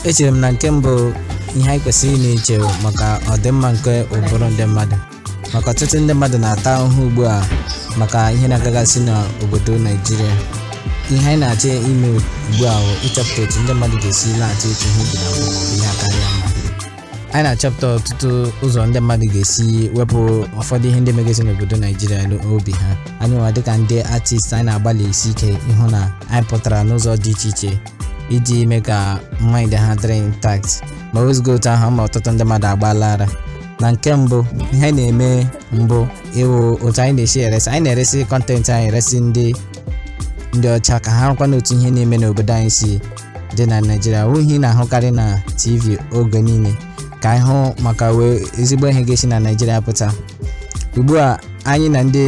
Echere m na nke mbụ, ihe anyị kwesịrị ị na-eche maka ọdịmma nke ụbụrụ ndị mmadụ, maka ọtụtụ ndị mmadụ na-ata ahụhụ ugbu a maka ihe na-agagasị n'obodo Naijiria. Ihe anyị na-achọ ime ugbu a bụ ịchọpụta otu ndị mmadụ ga-esi na-atụ uche ihe ubi na mbụ maọbụ ihe akarịa mma. Anyị na-achọpụta ọtụtụ ụzọ ndị mmadụ ga-esi wepụ ụfọdụ ihe ndị megasị n'obodo Naijiria n'obi ha. Anyị nwa dịka ndị artist, anyị na-agbalị isi ike ịhụ na anyị pụtara n'ụzọ dị iche iche iji mee ka mind ha dịrị intact. Ma wezụga otu ahụ, ma ọtụtụ ndị mmadụ agbaala ara. Na nke mbụ, ihe anyị na-eme mbụ ịwụ otu anyị na-esi eresi, anyị na-eresi content anyị, eresi ndị ọcha ka ha hụkwa n'otu ihe na-eme n'obodo anyị si dị na Naịjirịa, hụ ihe ị na-ahụkarị na TV oge niile, ka anyị hụ maka wee ezigbo ihe ga-esi na Naịjirịa pụta. Ugbu a, anyị na ndị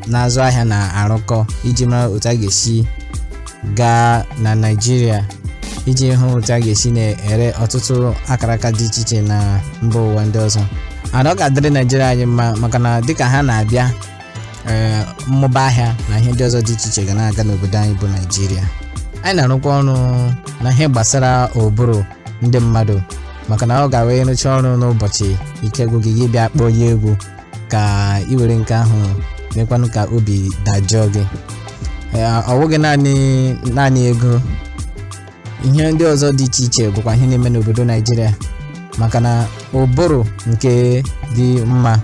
na-azụ ahịa na-arụkọ iji mara otu a ga-esi gaa na Naịjirịa iji hụ otu a ga-esi na-ere ọtụtụ akara aka dị iche iche na mba ụwa ndị ọzọ. Ana ọ ga-adịrị Naịjirịa anyị mma, maka na dịka ha na-abịa, ee, mmụba ahịa na ihe ndị ọzọ dị iche iche ga na-aga n'obodo anyị bụ Naịjirịa. Anyị na-arụkwa ọrụ na ihe gbasara ụbụrụ ndị mmadụ, maka na ọ ga-wee rụcha ọrụ n'ụbọchị, ike gwụ gị, gị bịa kpọọ ya egwu ka ị were nke ahụ mekwanụ ka obi dajụọ gị. Ee, ọ bụghị naanị ego, ihe ndị ọzọ dị iche iche bụkwa ihe na-eme n'obodo Naijiria, maka na ụbụrụ nke dị mma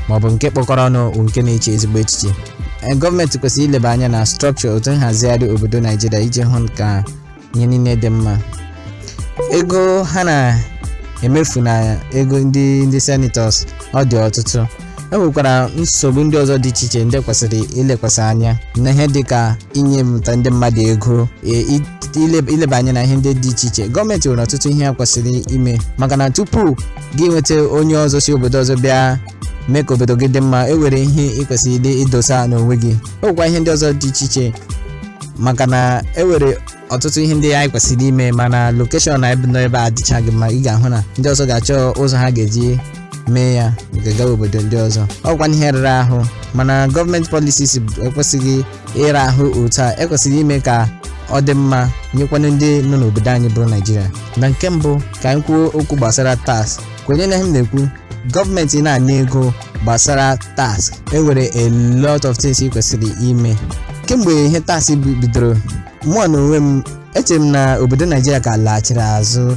maọbụ nke kpọkọrọ ọnụ bụ nke na-eche ezigbo echiche. Gọọmenti kwesịrị ileba anya na structure, otu nhazigharị obodo Naijiria, iji hụ ka ihe niile dị mma. Ego ha na-emefu na ego ndị senators, ọ dị ọtụtụ. E nwekwara nsogbu ndị ọzọ dị iche iche ndị kwesịrị ilekwasị anya na ihe dịka inye mmụta ndị mmadụ ego, ileba anya na ihe ndị dị iche iche. Gọọmenti nwere ọtụtụ ihe ha kwesịrị ime, maka na tupu gị nweta onye ọzọ si obodo ọzọ bịa mee ka obodo gị dị mma, e nwere ihe ị kwesịrị ịdị idosa n'onwe gị. E nwekwa ihe ndị ọzọ dị iche iche, maka na e nwere ọtụtụ ihe ndị anyị kwesịrị ime, mana location anyị nọ ebe a adịchaghị mma. Ị ga-ahụ na ndị ọzọ ga-achọ ụzọ ha ga-eji mee ya nke gawa obodo ndị ọzọ. Ọ bụkwa ihe rara ahụ, mana gọọmenti policies ekwesịghị ịra ahụ otu a. Ekwesịrị ime ka ọ dị mma nyekwanụ ndị nọ n'obodo anyị bụ Naijiria. Na nke mbụ, ka anyị kwuo okwu gbasara tax. Kwenye na ihe m na-ekwu, gọọmenti na-ana ego gbasara tax. Enwere a lot of things ị kwesịrị ime. Kemgbe ihe tax bidoro, mụọ na onwe m echere m na obodo Naijiria ka laghachiri azụ.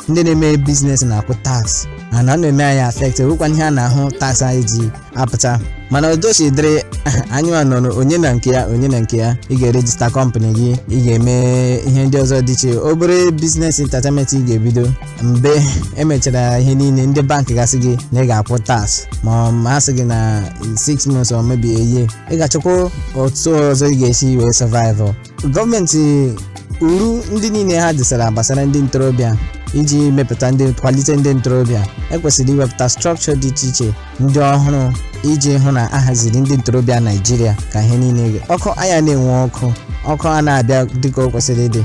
Ndị na-eme business na-akwụ tax, mana ọ na-eme anyị affect, ewekwa ihe a na-ahụ tax anyị ji apụta. Mana otu si dịrị anyị nwa nọ onye na nke ya, onye na nke ya, ị ga-e register company gị, ị ga-eme ihe ndị ọzọ dị iche, obere business entertainment ị ga-ebido. Mgbe emechara ihe niile, ndị bankị gasị gị na ị ga-akwụ tax, ma ha sị gị na 6 months or maybe a year, ị ga-achọkwa otu ọzọ ị ga-esi wee survive. Gọọmenti, uru ndị niile ha dịsara gbasara ndị ntorobịa, iji mepụta ndị, kwalite ndị ntorobịa, ekwesịrị iwepụta structure dị iche iche ndị ọhụrụ iji hụ na a haziri ndị ntorobịa Naijiria ka ihe niile ọkụ anya na-enwe ọkụ, ọkụ a na-abịa dịka o kwesịrị ịdị,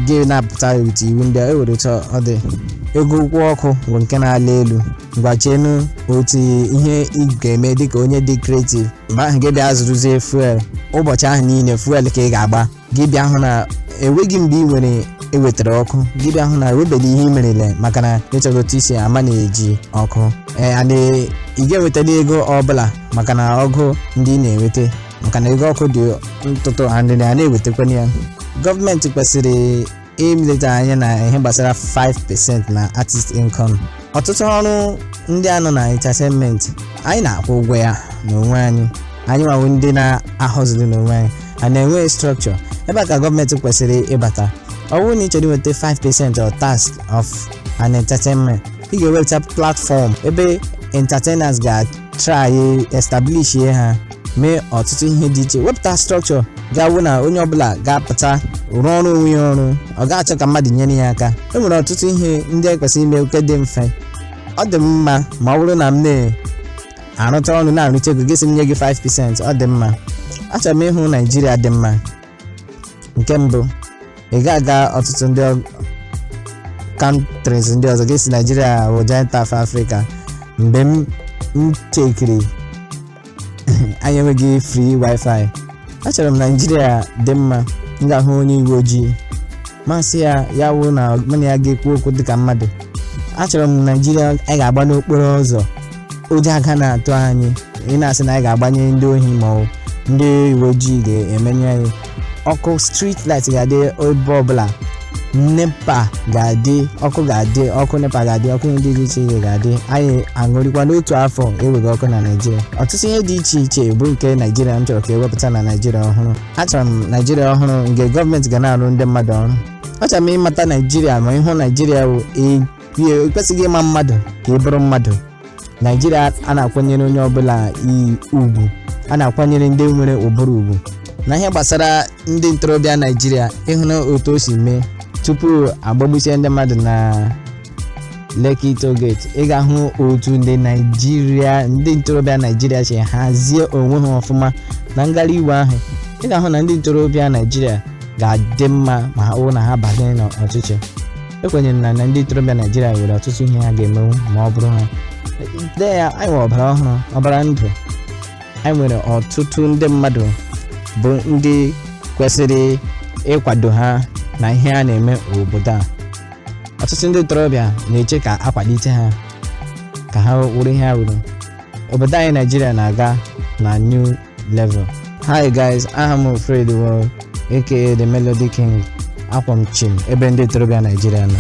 gị na-apụta otu iwu ndị a ewere otu ọ dị. Ego ụgwọ ọkụ bụ nke na-ala elu. Ngwachenu otu ihe ị ga-eme dịka onye dị creative. Mgbe ahụ gị bịa zụrụzie fuel, ụbọchị ahụ niile fuel ka ị ga-agba. Gị bịa hụ na enweghị mgbe ị nwere ewetara ọkụ, gị bịa hụ na ewebela ihe ị merele, maka na ịchọrọ otu isi ama na-eji ọkụ. Ee, ana ị ga-enwetali ego ọbụla, maka na ọgụ ndị ị na-enweta, maka na ego ọkụ dị ntụtụ and a na-ewetakwana ya. Gọọmenti kwesịrị ileta anya na ihe gbasara 5% na artist income. Ọtụtụ ọrụ ndị a nọ na entertainment, anyị na-akwụ ụgwọ ya n'onwe anyị. Anyị nwawo ndị na-ahọzili n'onwe anyị, a na-enwe structure ebe a ka gọọmenti kwesịrị ịbata. Ọ bụrụ na ị chọrọ inweta 5% or tax of an entertainment, ị ga-ewepụta platform ebe entertainers ga-try establish ha, mee ọtụtụ ihe dị iche, wepụta structure ga-awụ na onye ọbụla ga-apụta rụọ ọrụ onwe ya ọrụ, ọ ga-achọ ka mmadụ nyere ya aka. E nwere ọtụtụ ihe ndị e kwesịrị ime oke dị mfe. Ọ dị mma ma ọ bụrụ na m na-arụta ọrụ, na-arụta ego, gị sị m nye gị 5%. Ọ dị mma. Achọrọ m ịhụ Naijiria dị mma. Nke mbụ, ị ga-aga ọtụtụ ndị countries ndị ọzọ, gị si Naijiria wụ giant of Africa. Mgbe m chekiri, anyị enweghị free wifi. Achọrọ m Naijiria dị mma. M ga-ahụ onye uwe ojii. Masị ya ya wụ na mụ na ya ga-ekwu okwu dịka mmadụ. Achọrọ m Naijiria anyị ga-agba n'okporo ụzọ, ụjọ aka na-atụ anyị ị na-asị na anyị ga-agbanye ndị ohi ma ọ ndị uwe ojii ga-emenye anyị. Ọkụ street light ga-adị ebe ọbụla, NEPA ga-adị, ọkụ ga-adị, ọkụ NEPA ga-adị, ọkụ ndị dị iche iche ga-adị. Anyị aṅụrịkwa n'otu afọ enweghị ọkụ na Naịjirịa. Ọtụtụ ihe dị iche iche bụ nke Naịjirịa m chọrọ ka ewepụta na Naịjirịa ọhụrụ. Achọrọ m Naịjirịa ọhụrụ nke gọọmenti ga na-arụ ndị mmadụ ọrụ. Achọrọ m ịmata Naịjirịa ma ịhụ Naịjirịa wụ ekwesịghị ịma mmadụ ka ị bụrụ mmadụ. Naịjirịa a na-akwanyere onye ọbụla ugwu, a na-akwanyere ndị nwere ụbụrụ ugwu. Na ihe gbasara ndị ntorobịa Naịjirịa, ịhụ na otu o si mee tupu agbagbusie ndị mmadụ na Lekki Toll Gate, ị ga-ahụ otu ndị Naịjirịa, ndị ntorobịa Naịjirịa si hazie onwe ha ọfụma na ngara iwe ahụ. Ị ga-ahụ na ndị ntorobịa Naịjirịa ga-adị mma ma ọ bụrụ na ha banye n'ọchịchị. Ekwenyere na ndị ntorobịa Naịjirịa nwere ọtụtụ ihe ha ga-emenwu ma ọ bụrụ ha dee ya. Anyị nwere ọbara ọhụrụ, ọbara ndụ. Anyị nwere ọtụtụ ndị mmadụ bụ ndị kwesịrị ịkwado ha na ihe a na-eme obodo a. Ọtụtụ ndị ntorobịa na-eche ka akwalite ha ka ha wụrụ ihe ha wụrụ. Obodo anyị Naijiria na-aga na new level. Hi guys, aha m Fred Wo, aka The Melody King. Akwọ m chim ebe ndị ntorobịa Naijiria nọ.